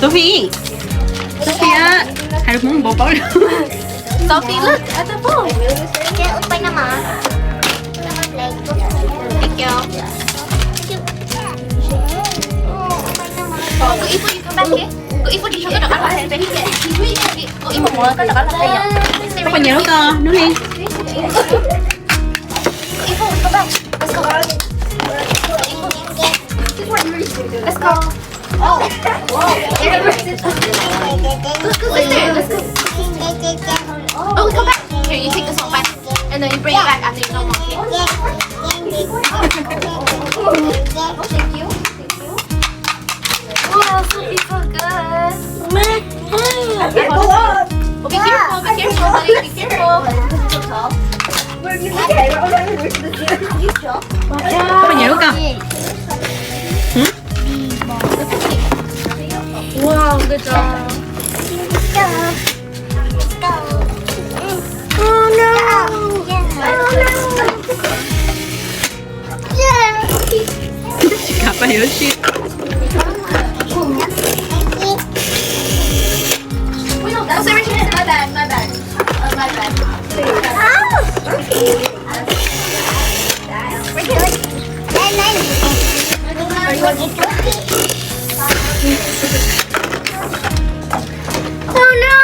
Sophie, Sophia, hais lus Hmoob npaum paub li. Sophie, look at the phone. Open them up. Thank you. Có ib phút, you come back here. Có ib phút, chị cho các bạn ăn. Có ib phút, các bạn ăn. Không phải nhiều lắm cơ, đúng đi. Có ib phút, come back. Let's go. Let's go. Oh, wow. Let's go, let's go. Oh, come back. Here, you take this one back. And then you bring it back after you come home, okay? Oh, thank you. Thank you. Wow, Sophie, so good. Okay, be careful, be careful, honey, be careful. Có bao nhiêu lúc không? Wow, good job. Oh no! Oh no! Kappa Yoshi. That's everything. My bad, my bad. Oh, my bad. Oh, okay. Oh no!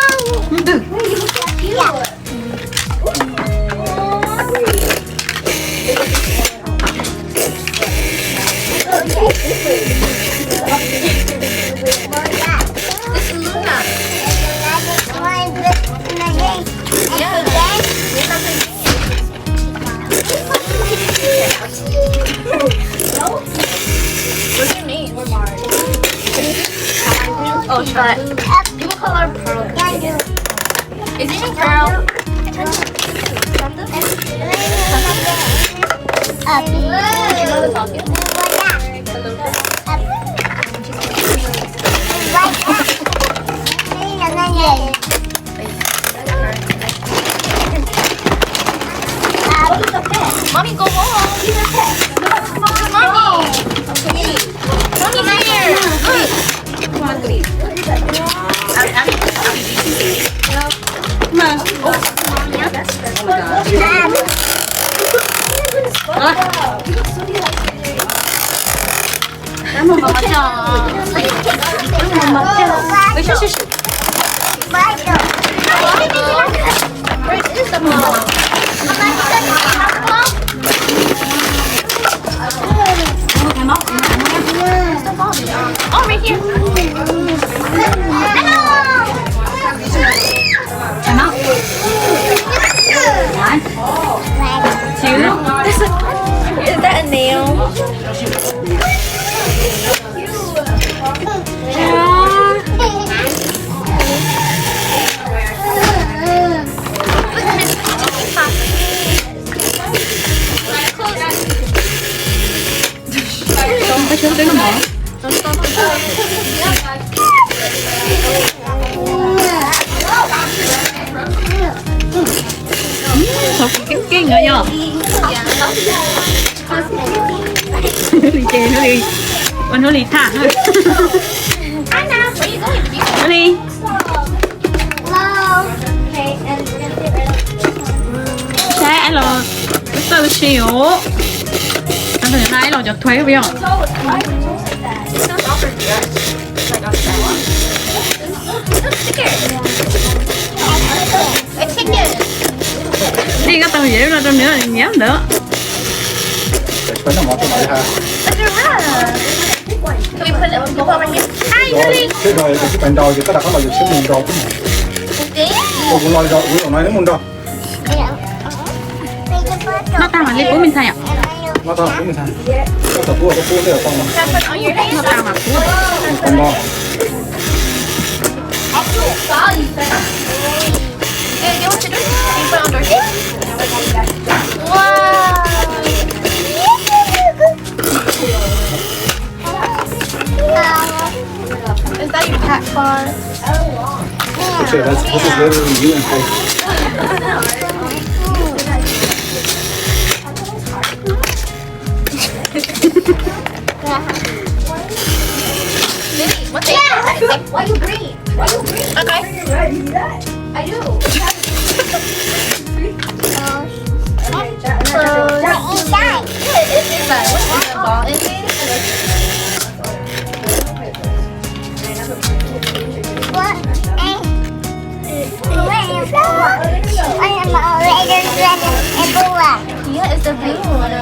This is Luna. Yeah. What's your name? Oh, shot. People call her Pearl. Is it Pearl? Mommy, go home. Mommy. Mommy's here. Look. Come on. Ua, mus mov tso. Ua, mus mov tso. Ua, sib sib sib. Oh, right here. Hello. Hello. What? Two? Is that a nail? Có chứa nước mắm. Thov keej keej no yog. Li ces hnub li, ua hnub li tham. Hnub li. Saib los txawj si os. Hnub li saib los cov thuav puas yog. Li koj tau yam no rau nws nyiam ntawd. Ai, Lily. Xib rau yus tsis pais nrau, yus koj rov qab los yus siab mus nrau xwb mas. Ua kuv los zog, kuv zaum no neb mus nrau. Noj tag mam li pub me ntxhais yom. Noj tag mam pub me ntxhais. Koj tau pub koj pub tej tau mas. Noj tag mam pub. Tau nrau. Wow. Is that your cat car? Sure, that's, this is literally you and Faith. Wow. Why you green? Why you green? Okay. I do. It is like, what is the ball in here? What? Yeah, it's the blue one.